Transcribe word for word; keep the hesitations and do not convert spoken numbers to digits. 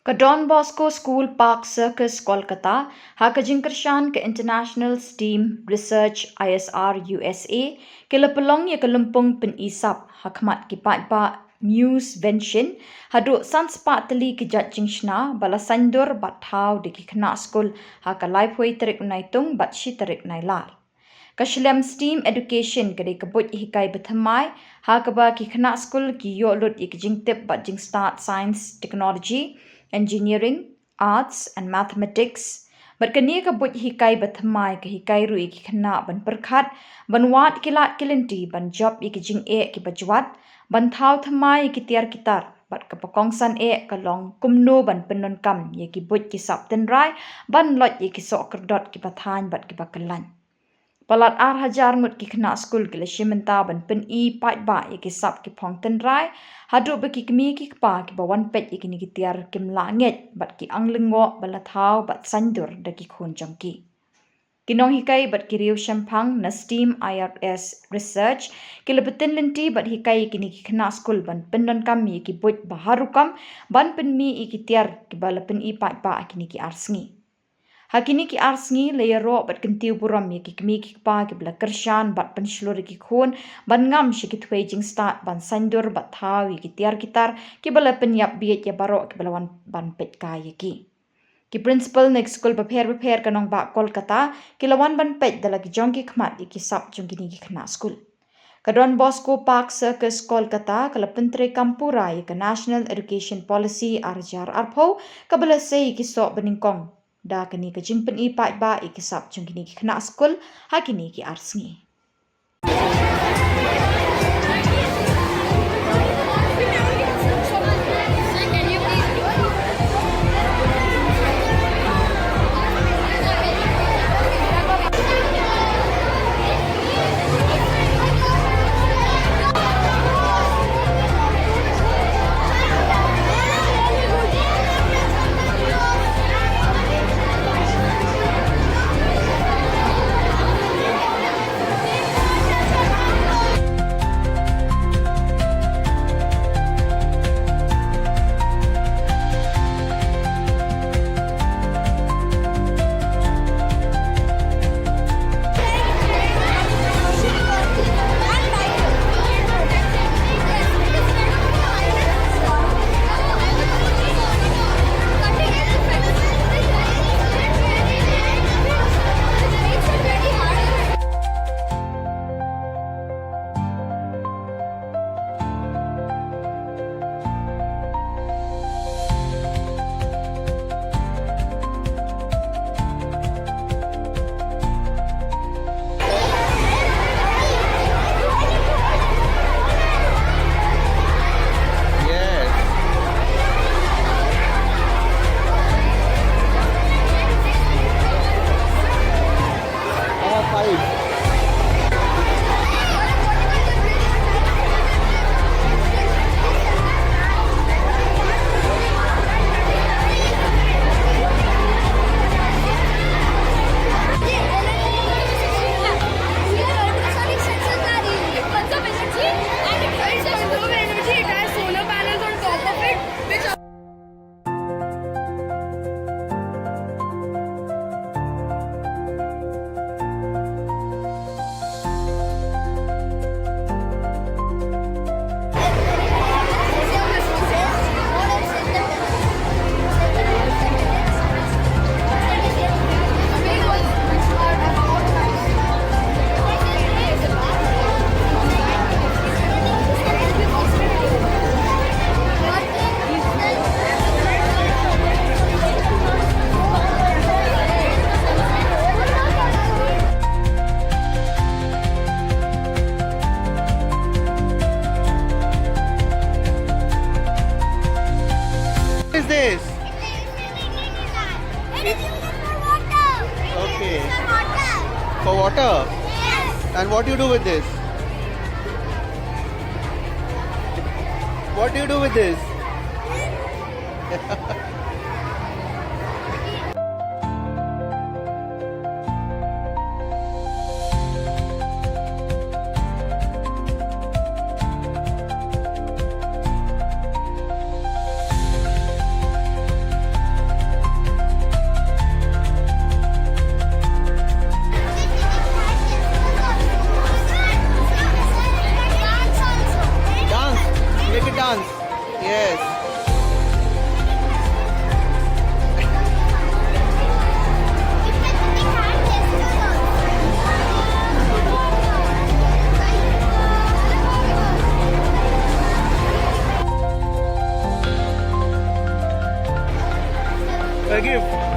Ka Don Bosco School Park Circus Kolkata, ha ka jingkyrshan ka International STEAM Research I S R U S A, ki la pynlong ïa ka lympung pyni sap ha khmat ki paidbah Muse Vention, haduh san spah tylli ki jait jingshna ba la saiñdur bad thaw da ki khynnah skul ha ka laiphew tarik u Naitung bad shi tarik Nailar. Ka shlem STEAM Education ka dei ka buit hikai ba thymmai, ha kaba ki khynnah skul ki ïoh lut ïa ki jingtip bad jingstad science, technology, engineering, arts and mathematics. Bad kane ka buit hikai ba thymmai ka hikai ruh ïa ki khynnah ban pyrkhat, ban wad ki lad ki lynti, ban jop ïa ki jingeh kiba jwat, ban thaw thymmai ïa ki tiar ki tar, bad kaba kongsan eh ka long kumno ban pyndonkam ïa ki buit ki sap tynrai, ban loit ïa ki soh kyrdot kiba thaiñ bad kiba kyllain. Palat ar hajar ngut ki khynnah skul ki la shim bynta ban pyni paidbah ïa ki sap ki phong tynrai, haduh ba ki kmie ki kpa kiba wan peit ïa kine ki tiar kim lah ngeit bad ki ang lyngngoh ba la thaw bad saiñdur da ki khun jong ki. Ki nonghikai bad ki riew shemphang na STEAM I R S Research ki la btin lynti bad hikai ïa kine ki khynnah skul ban pyndonkam ïa ki buit ba har rukom ban pynmih ïa ki tiar kiba la pyni paidbah ha kine ki ar sngi. Ha kine ki ar sngi la ïaroh bad kyntiew burom ïa ki kmie ki kpa kiba la kyrshan bad pynshlur ïa ki khun ban ngam sha ki thwei jingstad ban saiñdur bad thaw ïa ki tiar ki tar kiba la pynïap bieit ïa baroh kiba la wan ban peit kai ïa ki. Ki principal na ki skul bapher bapher ka nongbah Kolkata ki la wan ban peit da la ki jong ki khmat ïa ki sap jong kine ki khynnah skul. Ka Don Bosco Park Circus Kolkata ka la pyntreikam pura ïa ka National Education Policy ar hajar arphew, kaba la sei ïa ki soh banyngkong da kane ka jingpyni paidbah ïa ki sap jong kine ki khynnah skul ha kine ki ar sngi. Yes. All five. What is this? It is used for water. Okay. It is used for water. For water? Yes. And what do you do with this? What do you do with this? I give.